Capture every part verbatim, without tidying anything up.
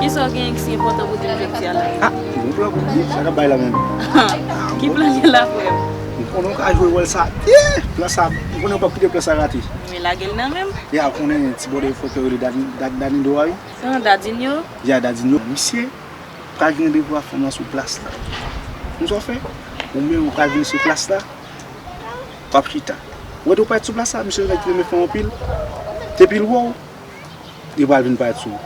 Kisa w genyen ki si enpòtan pou di m jodi a la? Ah, bon plan pou di, sa k ap bay la menm. Ki plan gen la, frè m? M konnen w ka jwe wòl sa byen. Plan sa, m konnen w p ap kite plan sa rate. Men lage l nan men m. Ya, w konnen ti bòdè fòk yo rele Dani, Dani, Dani Dora, wi. Ah, Dadinho? Ya, Dadinho. Misye pral gen randevou ak fanm lan sou plas la. Ou konn sa w fè? Ou menm ou pral vin sou plas la. W ap chita. Ou wè depi w parèt sou plas la, misye nèg ki renmen fanm anpil. Depi l wè w, li pral vin parèt sou ou.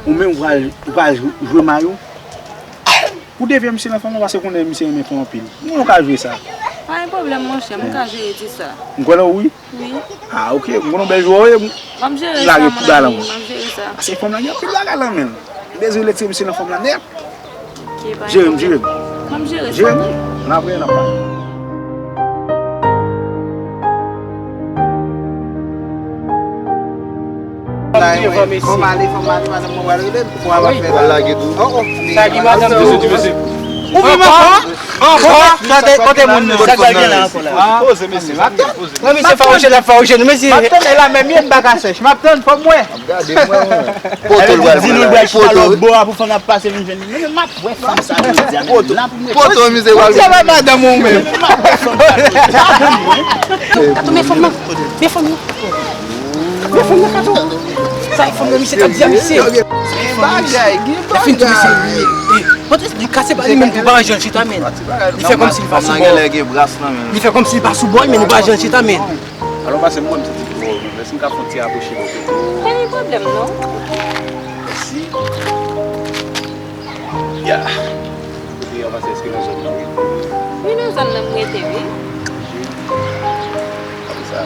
Ou menm ou pral, ou pral jwe, jwe mayo. Ou devye misye nan fanm lan, paske w konnen misye renmen fanm anpil. Ou konnen w ka jwe sa. Pa gen pwoblèm, monchè, m ka jere ti sa. M konnen w, wi. Wi. Ah, ok. M konnen w bèl jwè w ye. M ap jere sa, lage pou galan, m ap jere sa. Paske fanm lan gen anpil bagay lan men l. M bezwen retire misye nan fanm lan nèt. Ok, pa gen pwoblèm. Jere m, jere m. M ap jere sa. Jere m. N ap wè, n ap pale. Fò m ale, fò m ale, madanm mwen pral rele m. Fò m ap fè la. Lage tou. Oh, oh. Sa di madanm tou. Ou menm ankò? Ankò? Sa te kote moun nan? Sa k pral gen la ankò la? Poze, mesye, m ap tann. Wè, mesye, fawouche l ap fawouche nou, mesye. M ap tann, e la menm ye, m pa ka sèch. M ap tann, fò m wè. Gade mwen, wi. Poto l pral di nou l pral chita lòt bò a pou fanm ap pase vin jwenn li. Men m ap wè fanm sa jodi a, men l ap met poto, misye pral. Ou se pa madanm ou menm. Men m ap wè fanm sa jodi a, men. Tou men fanm nan. Men fanm nan. Men fanm nan, Kato. Sa e fanm nan, misye t ap di a, misye. Gen bagay, gen bagay. Lè fin tou, misye. Pòtre li kase pa li menm tou, pa jan l chita, men. Li fè kòmsi li pa sou bò. Li fè kòmsi li pa sou bò, men li pa jan l chita, men. Alò, pase m wè m santi pi twò, men si m ka fè yon ti apwoche kote tou. Pa gen pwoblèm, non. Mèsi. Ya. Kote a pase, èske nan zòn nan w rete? Wi, nan zòn nan m rete, wi. Apre sa,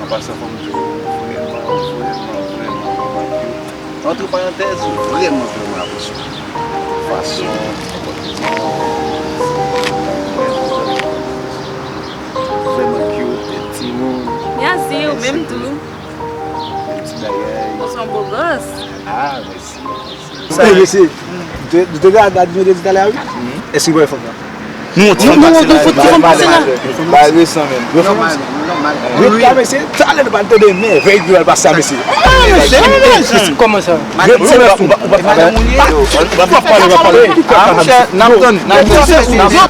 an pasan, fò m di w, vrèman, vrèman, vrèman, vrèman cute. Antre parantèz, vrèman, vrèman apresye w. Fason, konpòteman, vrèman, vrèman, vrèman cute, bèl timoun. Mèsi, ou menm tou. Bèl ti bagay. Ou se yon bo gòs. Ah, mèsi, mèsi. Sa, mesye, nou te, nou te gade, nou te di talè a, wi. Èske w wè fanm nan? Nou, nou, nou, nou, fout ti fanm pase la. Bagay resan menm. Nòmal, nòmal. Ret la, mesye. Talè nou pral tande mèvèy ki pral pase a, mesye. Ah, mesye, mesye. Kòman sa? Ret, se la, ou pa, ou pa, ou pa pale, ou pa pale. Ah, monchè, n ap tann, n ap tann.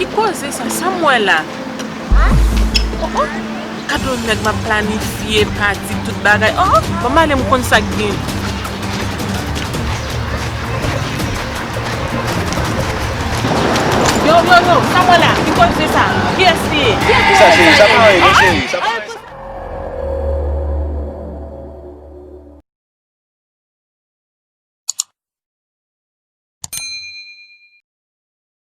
Ki koze sa? Sa m wè la? Oh, oh. Gad yon nèg m ap planifye pati tout bagay. Oh, oh, ban m ale m konn sa k gen. Yo, yo, yo, sa m wè la? Ki koze sa? Kiyès li ye? Sa, cheri, sa pa anyen, non, cheri. Sa pa